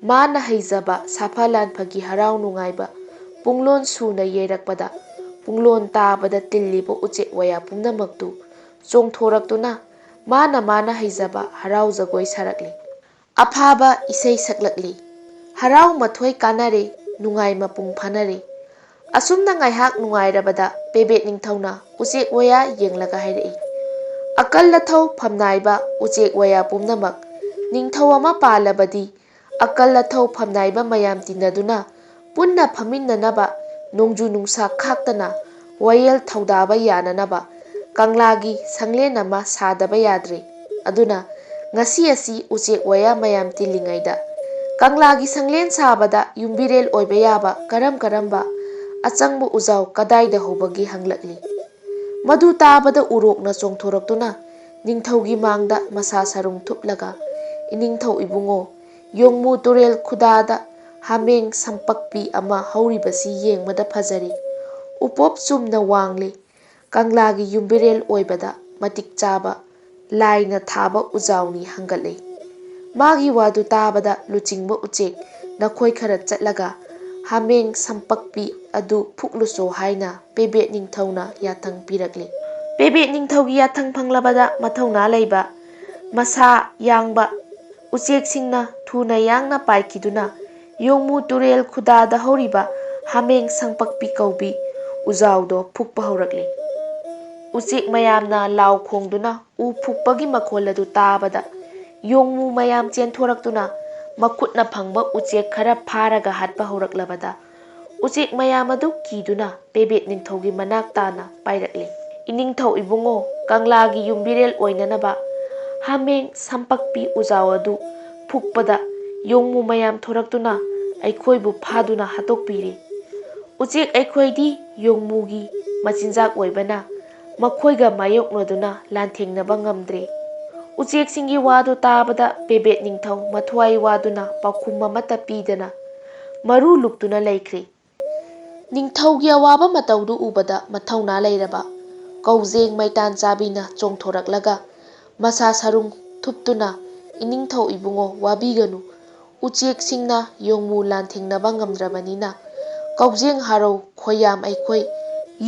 ꯃꯥꯅ ꯍꯩꯖꯕ ꯁꯥꯐ ꯂꯥꯟꯐꯒꯤ ꯍꯔꯥꯎ ꯅꯨꯡꯉꯥꯏꯕ ꯄꯨꯡꯂꯣꯟ ꯁꯨꯅ ꯌꯩꯔꯛꯄꯗ, ꯄꯨꯡꯂꯣꯟ ꯇꯥꯕꯗ ꯇꯤꯜꯂꯤꯕ ꯎꯆꯦꯛ ꯋꯥꯌꯥ ꯄꯨꯝꯅꯃꯛꯇꯨ ꯆꯣꯡꯊꯣꯔꯛꯇꯨꯅ ꯃꯥꯅ ꯃꯥꯅ ꯍꯩꯖꯕ ꯍꯔꯥꯎ ꯖꯒꯣꯏ ꯁꯥꯔꯛꯂꯤ꯫ ꯑꯐꯥꯕ ꯏꯁꯩ ꯁꯛꯂꯛꯂꯤ꯫ ꯍꯔꯥꯎ ꯃꯊꯣꯏ ꯀꯥꯟꯅꯔꯦ, ꯅꯨꯡꯉꯥꯏ ꯃꯄꯨꯡ ꯐꯥꯅꯔꯦ꯫ ꯑꯁꯨꯝꯅ ꯉꯥꯏꯍꯥꯛ ꯅꯨꯡꯉꯥꯏꯔꯕꯗ ꯄꯦꯕꯦꯠ ꯅꯤꯡꯊꯧꯅ ꯎꯆꯦꯛ ꯋꯥꯌꯥ ꯌꯦꯡꯂꯒ ꯍꯥꯏꯔꯛꯏ, "ꯑꯀꯜ ꯑꯊꯧ ꯐꯝꯅꯥꯏꯕ ꯎꯆꯦꯛ ꯋꯥꯌꯥ ꯄꯨꯝꯅꯃꯛ, ꯅꯤꯡꯊꯧ ꯑꯃ ꯄꯥꯜꯂꯕꯗꯤ ꯑꯀꯜ ꯑꯊꯧ ꯐꯝꯅꯥꯏꯕ ꯃꯌꯥꯝ ꯇꯤꯟꯅꯗꯨꯅ ꯄꯨꯟꯅ ꯐꯝꯃꯤꯟꯅꯅꯕ ꯅꯣꯡꯖꯨ ꯅꯨꯡꯁꯥ ꯈꯥꯛꯇꯅ ꯋꯥꯌꯦꯜ ꯊꯧꯗꯥꯕ ꯌꯥꯅꯅꯕ ꯀꯪꯂꯥꯒꯤ ꯁꯪꯂꯦꯟ ꯑꯃ ꯁꯥꯗꯕ ꯌꯥꯗ꯭ꯔꯦ꯫ ꯑꯗꯨꯅ ꯉꯁꯤ ꯑꯁꯤ ꯎꯆꯦꯛ ꯋꯥꯌꯥ ꯃꯌꯥꯝ ꯇꯤꯜꯂꯤꯉꯩꯗ ꯀꯪꯂꯥꯒꯤ ꯁꯪꯂꯦꯟ ꯁꯥꯕꯗ ꯌꯨꯝꯕꯤꯔꯦꯜ ꯑꯣꯏꯕ ꯌꯥꯕ ꯀꯔꯝ ꯀꯔꯝꯕ ꯑꯆꯪꯕ ꯎꯖꯥꯎ ꯀꯗꯥꯏꯗ ꯍꯧꯕꯒꯦ ꯍꯪꯂꯛꯂꯤ꯫ ꯃꯗꯨ ꯇꯥꯕꯗ ꯎꯔꯣꯛꯅ ꯆꯣꯡꯊꯣꯔꯛꯇꯨꯅ ꯅꯤꯡꯊꯧꯒꯤ ꯃꯥꯡꯗ ꯃꯁꯥ ꯁꯔꯨꯡ ꯊꯨꯞꯂꯒ, "ꯏꯅꯤꯡꯊꯧ ꯏꯕꯨꯡꯉꯣ, ꯌꯣꯡꯃꯨ ꯇꯨꯔꯦꯜ ꯈꯨꯗꯥꯗ ꯍꯥꯃꯦꯡ ꯁꯝꯄꯛꯄꯤ ꯑꯃ ꯍꯧꯔꯤꯕꯁꯤ ꯌꯦꯡꯕꯗ ꯐꯖꯔꯤ꯫ ꯎꯄꯣꯞ ꯆꯨꯝꯅ ꯋꯥꯡꯂꯤ꯫ ꯀꯪꯂꯥꯒꯤ ꯌꯨꯝꯕꯤꯔꯦꯜ ꯑꯣꯏꯕꯗ ꯃꯇꯤꯛ ꯆꯥꯕ ꯂꯥꯏꯅ ꯊꯥꯕ ꯎꯖꯥꯎꯅꯤ" ꯍꯪꯒꯠꯂꯤ꯫ ꯃꯥꯒꯤ ꯋꯥꯗꯨ ꯇꯥꯕꯗ ꯂꯨꯆꯤꯡꯕ ꯎꯆꯦꯛ ꯅꯈꯣꯏ ꯈꯔ ꯆꯠꯂꯒ ꯍꯥꯃꯦꯡ ꯁꯝꯄꯛꯄꯤ ꯑꯗꯨ ꯐꯨꯛꯂꯨꯆꯣ ꯍꯥꯏꯅ ꯄꯦꯕꯦꯠ ꯅꯤꯡꯊꯧꯅ ꯌꯥꯊꯪ ꯄꯤꯔꯛꯂꯤ꯫ ꯄꯦꯕꯦꯠ ꯅꯤꯡꯊꯧꯒꯤ ꯌꯥꯊꯪ ꯐꯪꯂꯕꯗ ꯃꯊꯧꯅꯥ ꯂꯩꯕ, ꯃꯁꯥ ꯌꯥꯡꯕ ꯎꯆꯦꯛꯁꯤꯡꯅ ꯊꯨꯅ ꯌꯥꯡꯅ ꯄꯥꯏꯈꯤꯗꯨꯅ ꯌꯣꯡꯃꯨ ꯇꯨꯔꯦꯜ ꯈꯨꯗꯥꯗ ꯍꯧꯔꯤꯕ ꯍꯥꯃꯦꯡ ꯁꯪꯄꯛꯄꯤ ꯀꯧꯕꯤ ꯎꯖꯥꯎꯗꯣ ꯐꯨꯛꯄ ꯍꯧꯔꯛꯂꯤ꯫ ꯎꯆꯦꯛ ꯃꯌꯥꯝꯅ ꯂꯥꯎ ꯈꯣꯡꯗꯨꯅ ꯎ ꯐꯨꯛꯄꯒꯤ ꯃꯈꯣꯜ ꯑꯗꯨ ꯇꯥꯕꯗ ꯌꯣꯡꯃꯨ ꯃꯌꯥꯝ ꯆꯦꯟꯊꯣꯔꯛꯇꯨꯅ ꯃꯈꯨꯠꯅ ꯐꯪꯕ ꯎꯆꯦꯛ ꯈꯔ ꯐꯥꯔꯒ ꯍꯥꯠꯄ ꯍꯧꯔꯛꯂꯕꯗ ꯎꯆꯦꯛ ꯃꯌꯥꯝ ꯑꯗꯨ ꯀꯤꯗꯨꯅ ꯄꯦꯕꯦꯠ ꯅꯤꯡꯊꯧꯒꯤ ꯃꯅꯥꯛ ꯇꯥꯅ ꯄꯥꯏꯔꯛꯂꯤ꯫ "ꯏꯅꯤꯡꯊꯧ ꯏꯕꯨꯡꯉꯣ, ꯀꯪꯂꯥꯒꯤ ꯌꯨꯝꯕꯤꯔꯦꯜ ꯑꯣꯏꯅꯅꯕ ꯍꯥꯃꯦꯡ ꯁꯝꯄꯛꯄꯤ ꯎꯖꯥꯎ ꯑꯗꯨ ꯐꯨꯛꯄꯗ ꯌꯣꯡꯃꯨ ꯃꯌꯥꯝ ꯊꯣꯔꯛꯇꯨꯅ ꯑꯩꯈꯣꯏꯕꯨ ꯐꯥꯗꯨꯅ ꯍꯥꯠꯇꯣꯛꯄꯤꯔꯦ꯫ ꯎꯆꯦꯛ ꯑꯩꯈꯣꯏꯗꯤ ꯌꯣꯡꯃꯨꯒꯤ ꯃꯆꯤꯟꯖꯥꯛ ꯑꯣꯏꯕꯅ ꯃꯈꯣꯏꯒ ꯃꯥꯌꯣꯛꯅꯗꯨꯅ ꯂꯥꯟꯊꯦꯡꯅꯕ ꯉꯝꯗ꯭ꯔꯦ꯫" ꯎꯆꯦꯛꯁꯤꯡꯒꯤ ꯋꯥꯗꯨ ꯇꯥꯕꯗ ꯄꯦꯕꯦꯠ ꯅꯤꯡꯊꯧ ꯃꯊ꯭ꯋꯥꯏ ꯋꯥꯗꯨꯅ ꯄꯥꯎꯈꯨꯝ ꯑꯃꯠꯇ ꯄꯤꯗꯅ ꯃꯔꯨ ꯂꯨꯛꯇꯨꯅ ꯂꯩꯈ꯭ꯔꯦ꯫ ꯅꯤꯡꯊꯧꯒꯤ ꯑꯋꯥꯕ ꯃꯇꯧꯗꯨ ꯎꯕꯗ ꯃꯊꯧꯅꯥ ꯂꯩꯔꯕ ꯀꯧꯖꯦꯡ ꯃꯩꯇꯥꯟ ꯆꯥꯕꯤꯅ ꯆꯣꯡꯊꯣꯔꯛꯂꯒ ꯃꯁꯥ ꯁꯔꯨꯡ ꯊꯨꯞꯇꯨꯅ, "ꯏꯅꯤꯡꯊꯧ ꯏꯕꯨꯡꯉꯣ, ꯋꯥꯕꯤꯒꯅꯨ꯫ ꯎꯆꯦꯛꯁꯤꯡꯅ ꯌꯣꯡꯃꯨ ꯂꯥꯟꯊꯦꯡꯅꯕ ꯉꯝꯗ꯭ꯔꯕꯅꯤꯅ ꯀꯧꯖꯦꯡ ꯍꯔꯧ ꯈꯣꯏꯌꯥꯝ ꯑꯩꯈꯣꯏ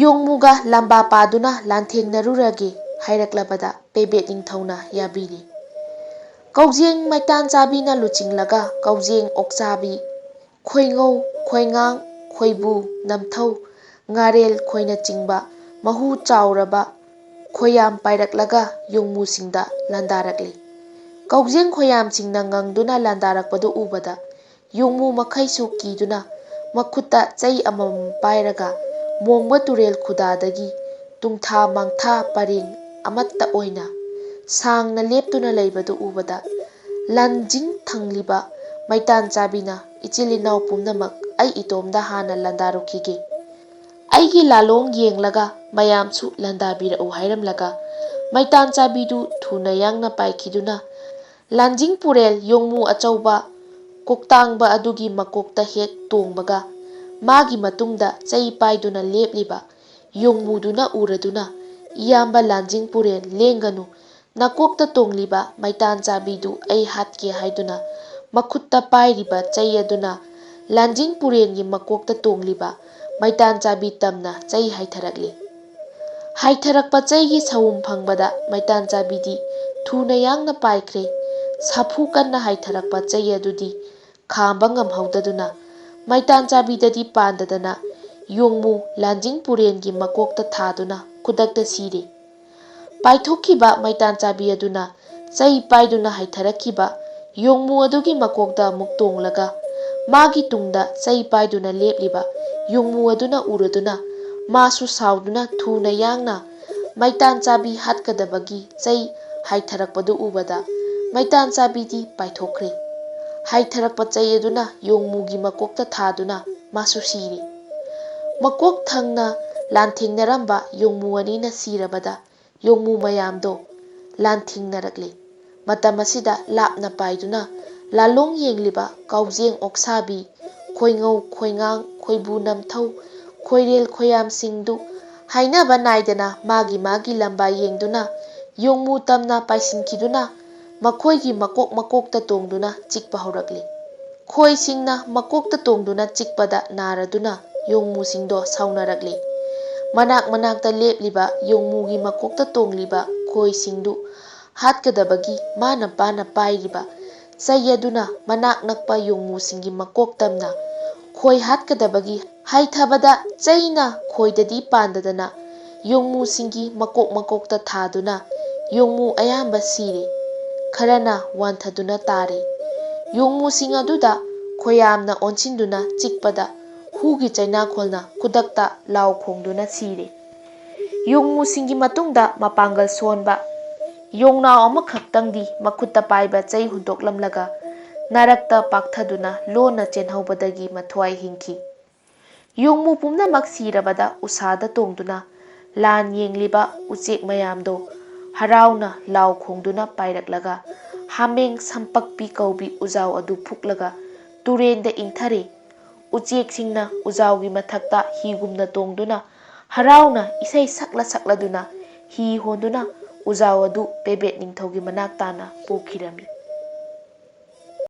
ꯌꯣꯡꯃꯨꯒ ꯂꯝꯕꯥ ꯄꯥꯗꯨꯅ ꯂꯥꯟꯊꯦꯡꯅꯔꯨꯔꯒꯦ" ꯍꯥꯏꯔꯛꯂꯕꯗ ꯄꯦꯕꯦꯠ ꯅꯤꯡꯊꯧꯅ ꯌꯥꯕꯤꯔꯦ꯫ ꯀꯧꯖꯦꯡ ꯃꯩꯇꯥꯟ ꯆꯥꯕꯤꯅ ꯂꯨꯆꯤꯡꯂꯒ ꯀꯧꯖꯦꯡ ꯑꯣꯛꯆꯥꯕꯤ, ꯈꯣꯏꯉꯧ, ꯈꯣꯏꯉꯥꯡ, ꯈꯣꯏꯕꯨ, ꯅꯝꯊꯧ, ꯉꯥꯔꯦꯜ ꯈꯣꯏꯅꯆꯤꯡꯕ ꯃꯍꯨ ꯆꯥꯎꯔꯕ ꯈꯣꯏꯌꯥꯝ ꯄꯥꯏꯔꯛꯂꯒ ꯌꯣꯡꯃꯨꯁꯤꯡꯗ ꯂꯥꯟꯗꯥꯔꯛꯂꯤ꯫ ꯀꯧꯖꯦꯡ ꯈꯣꯏꯌꯥꯝꯁꯤꯡꯅ ꯉꯪꯗꯨꯅ ꯂꯥꯟꯗꯥꯔꯛꯄꯗꯨ ꯎꯕꯗ ꯌꯣꯡꯃꯨ ꯃꯈꯩꯁꯨ ꯀꯤꯗꯨꯅ ꯃꯈꯨꯠꯇ ꯆꯩ ꯑꯃꯃꯝ ꯄꯥꯏꯔꯒ ꯃꯣꯡꯕ ꯇꯨꯔꯦꯜ ꯈꯨꯗꯥꯗꯒꯤ ꯇꯨꯡꯊꯥ ꯃꯥꯡꯊꯥ ꯄꯔꯦꯡ ꯑꯃꯠꯇ ꯑꯣꯏꯅ ꯁꯥꯡꯅ ꯂꯦꯞꯇꯨꯅ ꯂꯩꯕꯗꯨ ꯎꯕꯗ, ꯂꯥꯟꯖꯤꯡ ꯊꯪꯂꯤꯕ ꯃꯩꯇꯥꯟ ꯆꯥꯕꯤꯅ, "ꯏꯆꯤꯜ ꯏꯅꯥꯎ ꯄꯨꯝꯅꯃꯛ, ꯑꯩ ꯏꯇꯣꯝꯗ ꯍꯥꯟꯅ ꯂꯥꯟꯗꯥꯔꯨꯈꯤꯒꯦ꯫ ꯑꯩꯒꯤ ꯂꯥꯂꯣꯡ ꯌꯦꯡꯂꯒ ꯃꯌꯥꯝꯁꯨ ꯂꯥꯟꯗꯥꯕꯤꯔꯛꯎ" ꯍꯥꯏꯔꯝꯂꯒ, ꯃꯩꯇꯥꯟ ꯆꯥꯕꯤꯗꯨ ꯊꯨꯅ ꯌꯥꯡꯅ ꯄꯥꯏꯈꯤꯗꯨꯅ, ꯂꯥꯟꯖꯤꯡ ꯄꯨꯔꯦꯜ ꯌꯣꯡꯃꯨ ꯑꯆꯧꯕ ꯀꯣꯛꯇꯥꯡꯕ ꯑꯗꯨꯒꯤ ꯃꯀꯣꯛꯇ ꯍꯦꯛ ꯇꯣꯡꯕꯒ, ꯃꯥꯒꯤ ꯃꯇꯨꯡꯗ ꯆꯩ ꯄꯥꯏꯗꯨꯅ ꯂꯦꯞꯂꯤꯕ ꯌꯣꯡꯃꯨꯗꯨꯅ ꯎꯔꯗꯨꯅ, "ꯏꯌꯥꯝꯕ ꯂꯥꯟꯖꯤꯡ ꯄꯨꯔꯦꯜ, ꯂꯦꯡꯒꯅꯨ, ꯅꯀꯣꯛꯇ ꯇꯣꯡꯂꯤꯕ ꯃꯩꯇꯥꯟ ꯆꯥꯕꯤꯗꯨ ꯑꯩ ꯍꯥꯠꯀꯦ" ꯍꯥꯏꯗꯨꯅ ꯃꯈꯨꯠꯇ ꯄꯥꯏꯔꯤꯕ ꯆꯩ ꯑꯗꯨꯅ ꯂꯥꯟꯖꯤꯡ ꯄꯨꯔꯦꯜꯒꯤ ꯃꯀꯣꯛꯇ ꯇꯣꯡꯂꯤꯕ ꯃꯩꯇꯥꯟ ꯆꯥꯕꯤ ꯇꯝꯅ ꯆꯩ ꯍꯥꯏꯊꯔꯛꯂꯤ꯫ ꯍꯥꯏꯊꯔꯛꯄ ꯆꯩꯒꯤ ꯁꯥꯎꯝ ꯐꯪꯕꯗ ꯃꯩꯇꯥꯟ ꯆꯥꯕꯤꯗꯤ ꯊꯨꯅ ꯌꯥꯡꯅ ꯄꯥꯏꯈ꯭ꯔꯦ꯫ ꯁꯥꯐꯨ ꯀꯟꯅ ꯍꯥꯏꯊꯔꯛꯄ ꯆꯩ ꯑꯗꯨꯗꯤ ꯈꯥꯝꯕ ꯉꯝꯍꯧꯗꯗꯨꯅ, ꯃꯩꯇꯥꯟ ꯆꯥꯕꯤꯗꯗꯤ ꯄꯥꯟꯗꯗꯅ, ꯌꯣꯡꯃꯨ ꯂꯥꯟꯖꯤꯡ ꯄꯨꯔꯦꯟꯒꯤ ꯃꯀꯣꯛꯇ ꯊꯥꯗꯨꯅ ꯈꯨꯗꯛꯇ ꯁꯤꯔꯦ꯫ ꯄꯥꯏꯊꯣꯛꯈꯤꯕ ꯃꯩꯇꯥꯟ ꯆꯥꯕꯤ ꯑꯗꯨꯅ ꯆꯩ ꯄꯥꯏꯗꯨꯅ ꯍꯥꯏꯊꯔꯛꯈꯤꯕ ꯌꯣꯡꯃꯨ ꯑꯗꯨꯒꯤ ꯃꯀꯣꯛꯇ ꯑꯃꯨꯛ ꯇꯣꯡꯂꯒ, ꯃꯥꯒꯤ ꯇꯨꯡꯗ ꯆꯩ ꯄꯥꯏꯗꯨꯅ ꯂꯦꯞꯂꯤꯕ ꯌꯣꯡꯃꯨ ꯑꯗꯨꯅ ꯎꯔꯗꯨꯅ, ꯃꯥꯁꯨ ꯁꯥꯎꯗꯨꯅ ꯊꯨꯅ ꯌꯥꯡꯅ ꯃꯩꯇꯥꯟ ꯆꯥꯕꯤ ꯍꯥꯠꯀꯗꯕꯒꯤ ꯆꯩ ꯍꯥꯏꯊꯔꯛꯄꯗꯨ ꯎꯕꯗ, ꯃꯩꯇꯥꯟ ꯆꯥꯕꯤꯗꯤ ꯄꯥꯏꯊꯣꯛꯈ꯭ꯔꯦ꯫ ꯍꯥꯏꯊꯔꯛꯄ ꯆꯩ ꯑꯗꯨꯅ ꯌꯣꯡꯃꯨꯒꯤ ꯃꯀꯣꯛꯇ ꯊꯥꯗꯨꯅ ꯃꯥꯁꯨ ꯁꯤꯔꯦ꯫ ꯃꯀꯣꯛ ꯊꯪꯅ ꯂꯥꯟꯊꯦꯡꯅꯔꯝꯕ ꯌꯣꯡꯃꯨ ꯑꯅꯤꯅ ꯁꯤꯔꯕꯗ, ꯌꯣꯡꯃꯨ ꯃꯌꯥꯝꯗꯣ ꯂꯥꯟꯊꯦꯡꯅꯔꯛꯂꯦ꯫ ꯃꯇꯝ ꯑꯁꯤꯗ ꯂꯥꯞꯅ ꯄꯥꯏꯗꯨꯅ ꯂꯥꯂꯣꯡ ꯌꯦꯡꯂꯤꯕ ꯀꯥꯎꯖꯦꯡ ꯑꯣꯛꯁꯥꯕꯤ, ꯈꯣꯏꯉꯧ, ꯈꯣꯏꯉꯥꯡ, ꯈꯣꯏꯕꯨ ꯅꯝꯊꯧ, ꯈꯣꯏꯔꯦꯜ ꯈꯣꯌꯥꯝꯁꯤꯡꯗꯨ ꯍꯥꯏꯅꯕ ꯅꯥꯏꯗꯅ ꯃꯥꯒꯤ ꯃꯥꯒꯤ ꯂꯝꯕꯥ ꯌꯦꯡꯗꯨꯅ ꯌꯣꯡꯃꯨ ꯇꯝꯅ ꯄꯥꯏꯁꯤꯟꯈꯤꯗꯨꯅ ꯃꯈꯣꯏꯒꯤ ꯃꯀꯣꯛ ꯃꯀꯣꯛꯇ ꯇꯣꯡꯗꯨꯅ ꯆꯤꯛꯄ ꯍꯧꯔꯛꯂꯤ꯫ ꯈꯣꯏꯁꯤꯡꯅ ꯃꯀꯣꯛꯇ ꯇꯣꯡꯗꯨꯅ ꯆꯤꯛꯄꯗ ꯅꯥꯔꯗꯨꯅ ꯌꯣꯡꯃꯨꯁꯤꯡꯗꯣ ꯁꯥꯎꯅꯔꯛꯂꯤ꯫ ꯃꯅꯥꯛ ꯃꯅꯥꯛꯇ ꯂꯦꯞꯂꯤꯕ ꯌꯣꯡꯃꯨꯒꯤ ꯃꯀꯣꯛꯇ ꯇꯣꯡꯂꯤꯕ ꯈꯣꯏꯁꯤꯡꯗꯨ ꯍꯥꯠꯀꯗꯕꯒꯤ ꯃꯥꯅ ꯄꯥꯅ ꯄꯥꯏꯔꯤꯕ ꯆꯩ ꯑꯗꯨꯅ ꯃꯅꯥꯛ ꯅꯛꯄ ꯌꯣꯡꯃꯨꯁꯤꯡꯒꯤ ꯃꯀꯣꯛ ꯇꯝꯅ ꯈꯣꯏ ꯍꯥꯠꯀꯗꯕꯒꯤ ꯍꯥꯏꯊꯕꯗ, ꯆꯩꯅ ꯈꯣꯏꯗꯗꯤ ꯄꯥꯟꯗꯗꯅ ꯌꯣꯡꯃꯨꯁꯤꯡꯒꯤ ꯃꯀꯣꯛ ꯃꯀꯣꯛꯇ ꯊꯥꯗꯨꯅ ꯌꯣꯡꯃꯨ ꯑꯌꯥꯝꯕ ꯁꯤꯔꯦ꯫ ꯈꯔꯅ ꯋꯥꯟꯊꯗꯨꯅ ꯇꯥꯔꯦ꯫ ꯌꯣꯡꯃꯨꯁꯤꯡ ꯑꯗꯨꯗ ꯈꯣꯌꯥꯝꯅ ꯑꯣꯟꯁꯤꯟꯗꯨꯅ ꯆꯤꯛꯄꯗ, ꯍꯨꯒꯤ ꯆꯩꯅꯥꯈꯣꯜꯅ ꯈꯨꯗꯛꯇ ꯂꯥꯎ ꯈꯣꯡꯗꯨꯅ ꯁꯤꯔꯦ꯫ ꯌꯣꯡꯃꯨꯁꯤꯡꯒꯤ ꯃꯇꯨꯡꯗ ꯃꯄꯥꯡꯒꯜ ꯁꯣꯟꯕ ꯌꯣꯡꯅꯥꯎ ꯑꯃꯈꯛꯇꯪꯗꯤ ꯃꯈꯨꯠꯇ ꯄꯥꯏꯕ ꯆꯩ ꯍꯨꯟꯗꯣꯛꯂꯝꯂꯒ ꯅꯥꯔꯛꯇ ꯄꯥꯛꯊꯗꯨꯅ ꯂꯣꯟꯅ ꯆꯦꯟꯍꯧꯕꯗꯒꯤ ꯃꯊ꯭ꯋꯥꯏ ꯍꯤꯡꯈꯤ꯫ ꯌꯣꯡꯃꯨ ꯄꯨꯝꯅꯃꯛ ꯁꯤꯔꯕꯗ ꯎꯁꯥꯗ ꯇꯣꯡꯗꯨꯅ ꯂꯥꯟ ꯌꯦꯡꯂꯤꯕ ꯎꯆꯦꯛ ꯃꯌꯥꯝꯗꯣ ꯍꯔꯥꯎꯅ ꯂꯥꯎ ꯈꯣꯡꯗꯨꯅ ꯄꯥꯏꯔꯛꯂꯒ ꯍꯥꯃꯦꯡ ꯁꯝꯄꯛꯄꯤ ꯀꯧꯕꯤ ꯎꯖꯥꯎ ꯑꯗꯨ ꯐꯨꯛꯂꯒ ꯇꯨꯔꯦꯟꯗ ꯏꯟꯊꯔꯦ꯫ ꯎꯆꯦꯛꯁꯤꯡꯅ ꯎꯖꯥꯎꯒꯤ ꯃꯊꯛꯇ ꯍꯤꯒꯨꯝꯅ ꯇꯣꯡꯗꯨꯅ ꯍꯔꯥꯎꯅ ꯏꯁꯩ ꯁꯛꯂ ꯁꯛꯂꯗꯨꯅ ꯍꯤ ꯍꯣꯟꯗꯨꯅ ꯎꯖꯥꯎ ꯑꯗꯨ ꯄꯦꯕꯦꯠ ꯅꯤꯡꯊꯧꯒꯤ ꯃꯅꯥꯛ ꯇꯥꯅ ꯄꯨꯈꯤꯔꯝꯃꯤ꯫